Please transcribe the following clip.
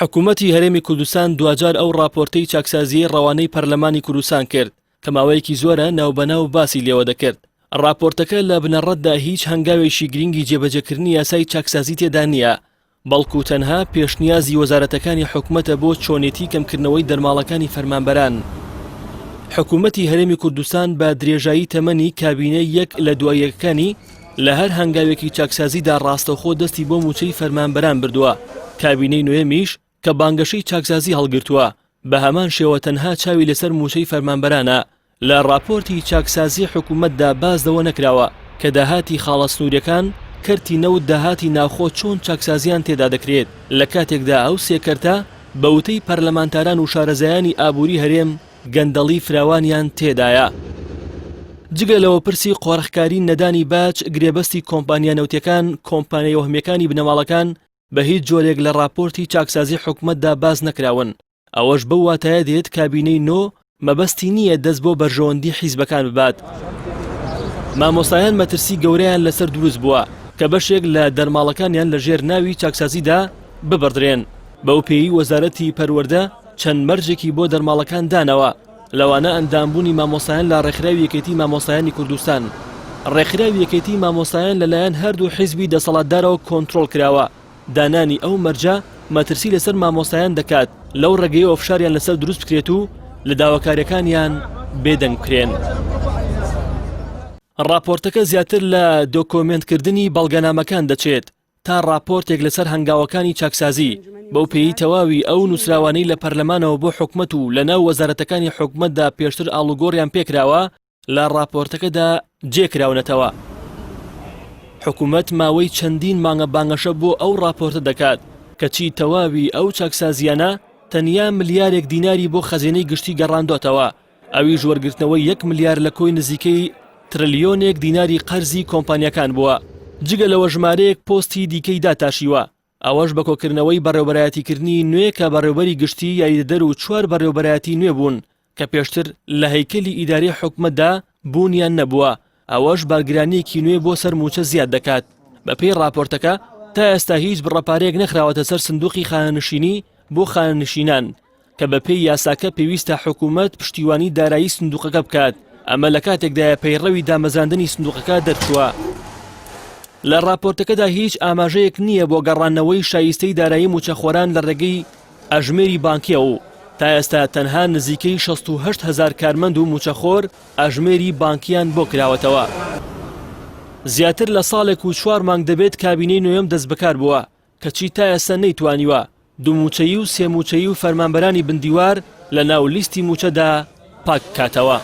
حکومەتی هەرێمی کوردستان دواجار ئەو ڕاپۆرتەی چاکسازییەی ڕەوانەی پەرلەمانی کوردستان کرد کە ماوەیەکی زۆرە ناوبەناو باسی لێوە دەکرد. ڕاپۆرتەکە لە بنەڕەتدا هیچ هەنگاوێکی گرنگی جێبەجێکردنی یاسای چاکسازی تێدا نییە، بەڵکو تەنها پێشنیازی وەزارەتەکانی حکومەتە بۆ چۆنێتی کەمکردنەوەی دەرماڵەکانی فەرمانبەران. حکومەتی هەرێمی کوردستان بە درێژایی تەمەنی کابینە یەک لە دوای یەکەکانی لە هەر هەنگاوێکی چاکسازیدا ڕاستەوخۆ دەستی بۆ مووچەی فەرمانبەران بردووە، کابینەی نۆیەمیش کە بانگەشەی چاکسازی هەڵگرتووە، بە هەمان شێوە تەنها چاوی لەسەر مووچەی فەرمانبەرانە. لە ڕاپۆرتی چاکسازی حکومەتدا باس لەوە نەکراوە کە داهاتی خاڵە سنووریەکان، کەرتی نەوت داهاتی ناوخۆ چۆن چاکسازیان تێدا دەکرێت، لە کاتێکدا ئەو سێ کەرتە بە وتەی پەرلەمانتاران و شارەزایانی ئابووری هەرێم گەندەڵی فراوانیان تێدایە. جگە لەوە پرسی قۆرخکاری نەدانی باج، گرێبەستی کۆمپانیا نەوتیەکان، کۆمپانیا وەهمیەکانی بنەماڵەکان بە هیچ جۆرێک لە ڕاپۆرتی چاکسازی حکومەتدا باس نەکراون، ئەوەش بەو واتایە دێت کابینەی نۆ مەبەستی نییە دەست بۆ بەرژەوەندی حیزبەکان ببات. مامۆستایان مەترسی گەورەیان لەسەر دروست بووە کە بەشێک لە دەرماڵەکانیان لە ژێر ناوی چاکسازیدا ببڕدرێن، بەو پێیەی وەزارەتی پەروەردە چەند مەرجێکی بۆ دەرماڵەکان داناوە، لەوانە ئەندامبوونی مامۆستایان لە ڕێکخراوی یەکێتی مامۆستایانی کوردستان. ڕێکخراوی یەکێتی مامۆستایان لەلایەن هەردوو حیزبی دەسەڵاتدارەوە کۆنترۆڵ کراوە، دانانی ئەو مەرجە مەترسی لەسەر مامۆستایان دەکات لەو ڕێگەیەوە فشاریان لەسەر دروست بکرێت و لە داواکاریەکانیان بێدەنگ بکرێن. ڕاپۆرتەکە زیاتر لە دۆکۆمێنتکردنی بەڵگەنامەکان دەچێت تا ڕاپۆرتێک لەسەر هەنگاوەکانی چاکسازی، بەو پێیەی تەواوی ئەو نووسراوانەی لە پەرلەمانەوە بۆ حکومەت و لەناو وەزارەتەکانی حکومەتدا پێشتر ئاڵوگۆڕیان پێکراوە، لە ڕاپۆرتەکەدا جێ کراونەتەوە. حکومەت ماوەی چەندین مانگە بانگەشە بۆ ئەو ڕاپۆرتە دەکات، کەچی تەواوی ئەو چاکسازییانە تەنیا ملیارێک دیناری بۆ خەزێنەی گشتی گەڕاندۆتەوە، ئەویش وەرگرتنەوەی یەک ملیار لە کۆی نزیکەی ترلیۆنێک دیناری قەرزی کۆمپانیاکان بووە، جگە لەوە ژمارەیەک پۆستی دیکەی داتاشیوە، ئەوەش بە کۆکردنەوەی بەڕێوەبەرایەتیکردنی نوێ کە بەڕێوەبەری گشتی یاریدەدەر و چوار بەڕێوەبەرایەتی نوێ بوون کە پێشتر لە هەیکەلی ئیداری حکومەتدا بوونیان نەبووە، ئەوەش بارگرانییەکی نوێ بۆ سەر مووچە زیاد دەکات. بەپێی ڕاپۆرتەکە، تا ئێستا هیچ بڕە پارەیەک نەخراوەتە سەر سندوقی خانەنشینی بۆ خانەنشینان، کە بەپێی یاساکە پێویستە حکومەت پشتیوانی دارایی سندوقەکە بکات، ئەمە لە کاتێکدایە پەیڕەوی دامەزراندنی سندوقەکە دەرچووە. لە ڕاپۆرتەکەدا هیچ ئاماژەیەک نییە بۆ گەڕاندنەوەی شایستەی دارایی مووچەخۆران لە ڕێگەی ئەژمێری بانکییەوە و تا ئێستا تەنها نزیکەی 68 هەزار کارمەند و مووچەخۆر ئەژمێری بانکییان بۆ کراوەتەوە. زیاتر لە ساڵێک و چوار مانگ دەبێت کابینەی نۆیەم دەستبەکار بووە، کەچی تا ئێستا نەیتوانیوە دوو مووچەیی و سێ مووچەیی و فەرمانبەرانی بندیوار لە ناو لیستی مووچەدا پاک بکاتەوە.